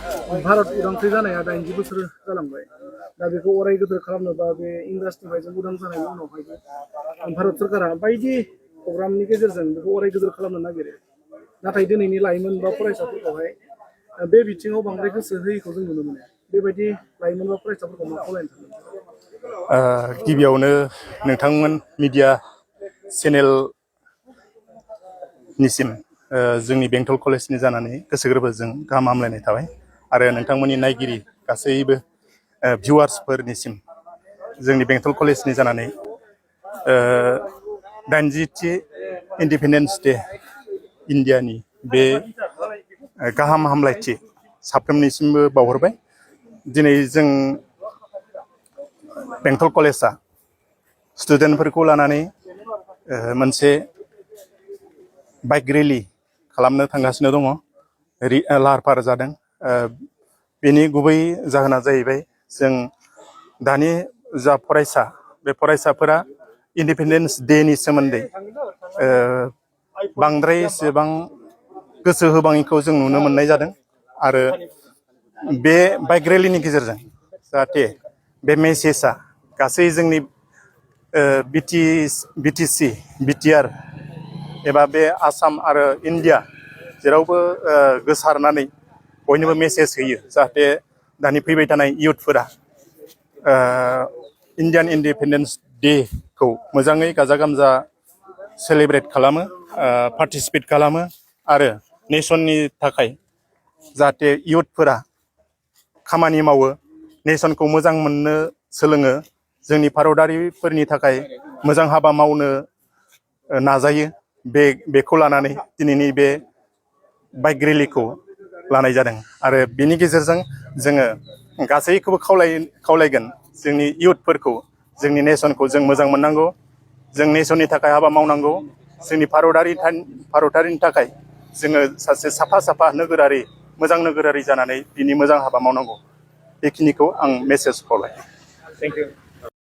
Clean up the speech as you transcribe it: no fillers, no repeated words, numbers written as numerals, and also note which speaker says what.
Speaker 1: भारत उदांस्रि जानाया 80 बोसोर जालांबाय दा बेखौ अराय गोदोर खालामनोबा बे इंराजनिफ्राय जों उदां जानायनि उनावहायबो भारत सरकारा बायदि प्रग्रामनि गेजेरजों बेखौ अराय गोदोर खालामनो नागिरो नाथाय दिनैनि लाइमोन बा फरायसाफोरखौहाय बे बिथिङाव बांद्राय गोसो होयैखौ जों नुनो मोनो बेबायदि लाइमोन बा फरायसाफोरखौ मा खावलायनो सानो
Speaker 2: गिबियावनो नोंथांमोन मिडिया चेनेल निसिम जोंनि बेंटल कलेजनि जानानै गोसो गोरबोजों गाहाम हामलायनाय थाबाय आरो नोंथांमोननि नायगिरि गासैबो भिउवार्सफोरनिसिम जोंनि बेंटल कलेजनि जानानै 80थि इन्डिपेन्डेन्स डे इन्डियानि बे गाहाम हामलायथि साफ्रोमनिसिमबो बावहरबाय दिनै जों बेंटल कलेजआ स्टुडेन्टफोरखौ लानानै मोनसे बाइक रेलि खालामनो थांगासिनो दङ लाहार फाहार जादों बेनि गुबै जाहोना जाहैबाय जों दानि जा फरायसा बे फरायसाफोरा इन्डिपेन्डेन्स डेनि सोमोन्दै बांद्राय एसेबां गोसो होबाङैखौ जों नुनो मोननाय जादों आरो बे बाइक रेलिनि गेजेरजों जाहाथे बे मेसेजआ गासै जोंनि बिटिसि बिटिआर एबा बे आसाम आरो इन्डिया जेरावबो गोसारनानै बयनोबो मेसेज होयो जाहाथे दानि फैबाय थानाय इयुथफोरा इन्डियान इन्डिपेन्डेन्स डेखौ मोजाङै गाजा गोमजा सेलेब्रेट खालामो पार्टिसिपेट खालामो आरो नेसननि थाखाय जाहाथे इयुथफोरा खामानि मावो नेसनखौ मोजां मोननो सोलोङो जोंनि भारतारिफोरनि थाखाय मोजां हाबा मावनो नाजायो बेखौ लानानै दिनैनि बे बाइक रेलिखौ लानाय जादों आरो बेनि गेजेरजों जोङो गासैखौबो खावलायगोन जोंनि इयुथफोरखौ जोंनि नेसनखौ जों मोजां मोननांगौ जों नेसननि थाखाय हाबा मावनांगौ जोंनि भारतारिनि थाखाय जोङो सासे साफा नोगोरारि मोजां नोगोरारि जानानै बिनि मोजां हाबा मावनांगौ बेखिनिखौ आं मेसेज खावलायो।
Speaker 1: Thank you